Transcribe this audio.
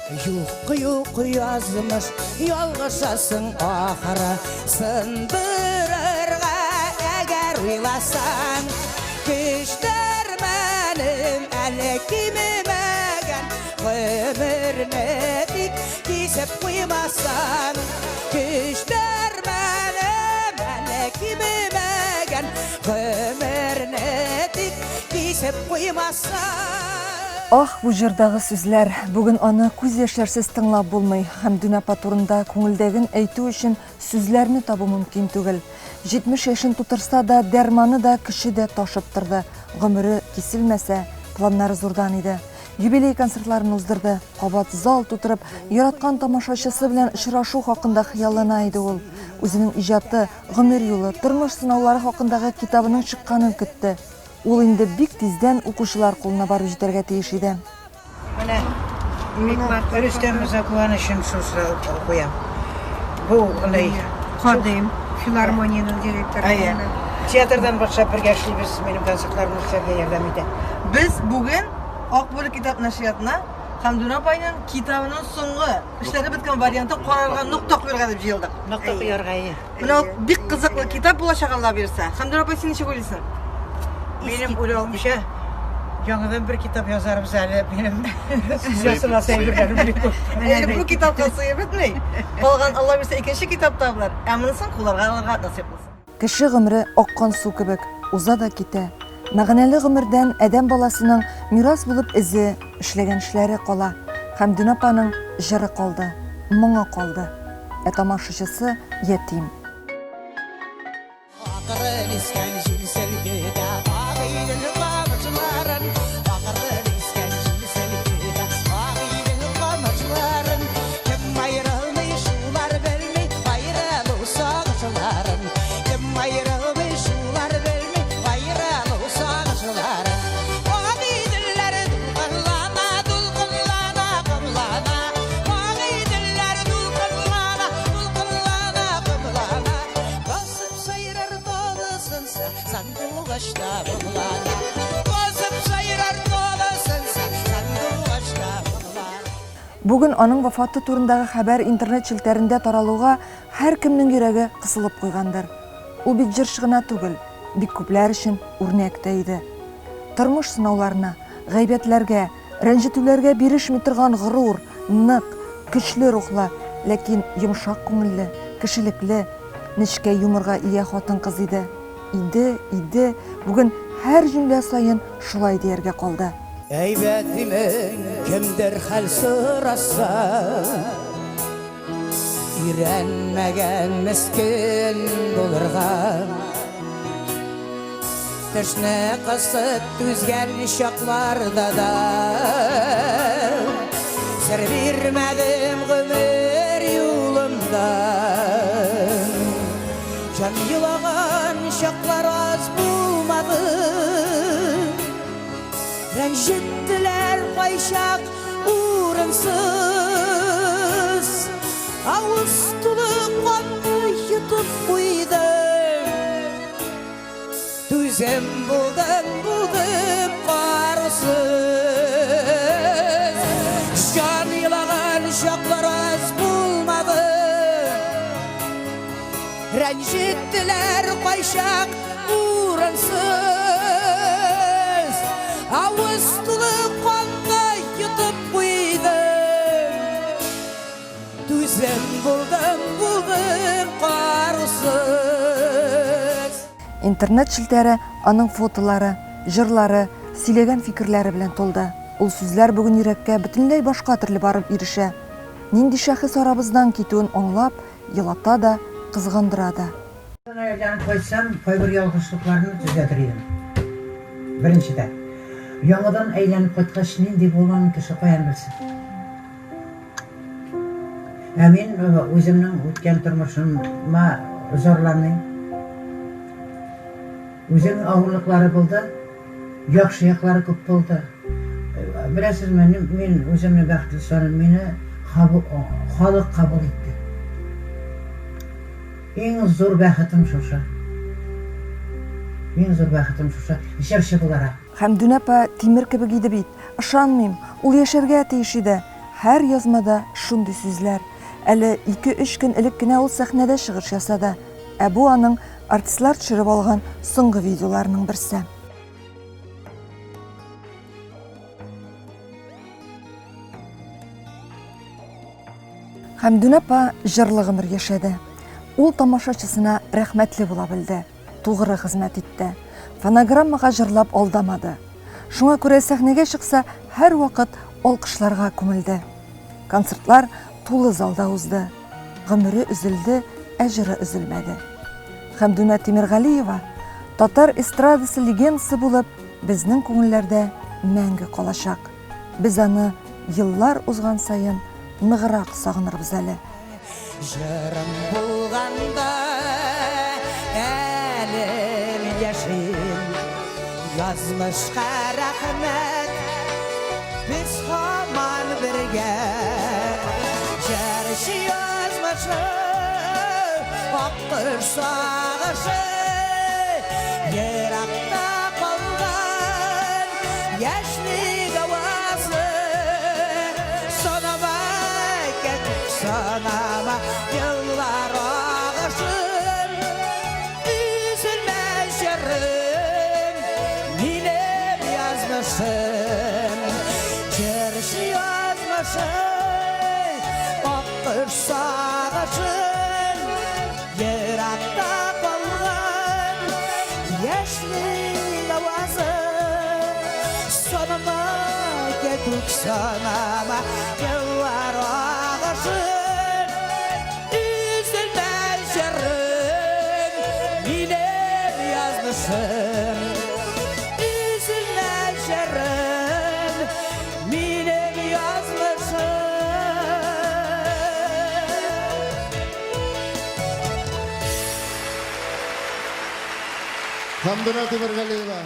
Юк, юк, язмыш, ялгышасың ахыры, Сындырырга әгәр уйласаң. Көч дәрмәнем әле кимемәгән, Гомерне тик кисеп куймасаң. Көч дәрмәнем әле кимемәгән, Гомерне тик кисеп куймасаң. Ах, бу җырдагы сүзләр! Бүген аны күз яшьләрсез тыңлап булмый. Хәмдүнә апа турында күңелдәген әйтү өчен сүзләрне табу мөмкин түгел. 70 яшен тутырса да, дәрманы да, көче дә ташып торды. Гомере киселмәсә, планнары зурдан иде. Юбилей концертларын уздырды, кабат зал тутырып, яраткан тамашачысы белән очрашу хакында хыяллана иде ул. Үзенең иҗаты, гомер юлы, тормыш сынаулары хакындагы китабының чыкканын көтте. Ул инде бик тиздән укучылар кулына барып җитәргә тиеш иде. Менә бик матур. Рөстәм морза куанычын шушы куям. Бу ни Кадыйм филармониянең директоры. Әйе. Театрдан башлап бергә эшлибез, минем концертларымны эшләргә ярдәм итә. Без бүген Ак бүре китап нәшриятына Хәмдүнә апайның китабының соңгы эшләнеп беткән вариантын карарга нокта куярга дип җыелдык. Нокта куярга, әйе. Менә ул бик кызыклы китап булачак, Алла бирсә. Хәмдүнә апай, син ничек уйлыйсың? Минем уйлавымча, яңадан бер китап язарбыз әле. Минем языласы әйберләрем бик күп. Әле бу китапка сыеп бетми. Калган, Алла бирсә, икенче китап табылыр. Ә монысын кулларга алырга насыйп булсын. Кеше гомере аккан су кебек, уза да китә. Мәгънәле гомердән адәм баласының мирас булып эзе, эшләгән эшләре кала. Хәмдүнә апаның җыры калды, моңы калды. Ә тамашачысы ятим. Акрын искән җил селкетә Агыйдел камышларын, Акрын искән җил селкетә Агыйдел камышларын. Кем аерылмый, шулар белми Аерылу сагышларын. Кем аерылмый, шулар белми Аерылу сагышларын. Агыйделләр дулкынлана, дулкынлана, комлана. Агыйделләр дулкынлана, дулкынлана, комлана. Басып сайрар толысынса, сандугач та моңлана. Басып сайрар толысынса, сандугач та моңлана. Бүген аның вафаты турындагы хәбәр интернет челтәрендә таралуга һәркемнең йөрәге кысылып куйгандыр. Ул бит җырчы гына түгел, бик күпләр өчен үрнәк тә иде. Тормыш сынауларына, гайбәтләргә, рәнҗетүләргә бирешми торган горур, нык, көчле рухлы, ләкин йомшак күңелле, кешелекле, нечкә юморга ия хатын-кыз иде. Иде, иде, бүген һәр җөмлә саен шулай дияргә калды. Әйбәт димен, кемдер хәл сораса. Өйрәнмәгән мескен булырга. Тешне кысып түзгән чакларда да Сер бирмәдем гомер юлымда. Җан елаган чаклар аз булмады. Рәнҗеттеләр кайчак урынсыз. Авыз тулы канны йотып куйдым. Түзем булдым, булдым карусыз. Җан елаган чаклар аз булмады. Рәнҗеттеләр кайчак урынсыз. Авыз тулы канны йотып куйдым. Түзем булдым, булдым карусыз. Интернет челтәре аның фотолары, җырлары, сөйләгән фикерләре белән тулды. Ул сүзләр бүген йөрәккә бөтенләй башка төрле барып ирешә. Нинди шәхес арабыздан китүен аңлап, Елата да, кызгандыра да. Әйләнеп кайтсам, кайбер ялгышлыкларны төзәтер идем. Беренчедән, яңадан әйләнеп кайткач, нинди булганын кеше каян белсен? Ә мин үземнең үткән тормышыма зарланмыйм. Үзенең авырлыклары булды, яхшы яклары күп булды. Беләсезме, мин үземне бәхетле саныйм, мине халык кабул итте. Иң зур бәхетем шушы. Иң зур бәхетем шушы, җырчы буларак. Хәмдүнә апа тимер кебек иде бит. Ышанмыйм, ул яшәргә тиеш иде. Һәр язмада шундый сүзләр. Әле ике-өч көн элек кенә ул сәхнәдә чыгыш ясады. Ә бу аның артистлар төшереп алган соңгы видеоларының берсе. Хәмдүнә апа җырлы гомер яшәде. Ул тамашачысына рәхмәтле була белде, тугры хезмәт итте. Фонограммага җырлап алдамады. Шуңа күрә сәхнәгә чыкса, һәрвакыт алкышларга күмелде. Концертлар тулы залда узды. Гомере өзелде, ә җыры өзелмәде. Хәмдүнә Тимергалиева татар эстрадасы легендасы булып безнең күңелләрдә мәңге калачак. Без аны еллар узган саен ныграк сагынырбыз әле. Җырым булганда әле мин яшим. Язмышка рәхмәт, без һаман бергә. Җырчы язмышы, аккош сагышы, еракта калган яшьлек авазы. Санама икән, санама еллар агышын, өзелмә җырым, минем язмышым. Җырчы язмышы, аккош сагышын, еракта калган яшьлек авазы. Санама икән, санама еллар агышын, өзелмә җырым, минем язмышым. Өзелмә җырым, минем язмышым. Хәмдүнә Тимергалиева.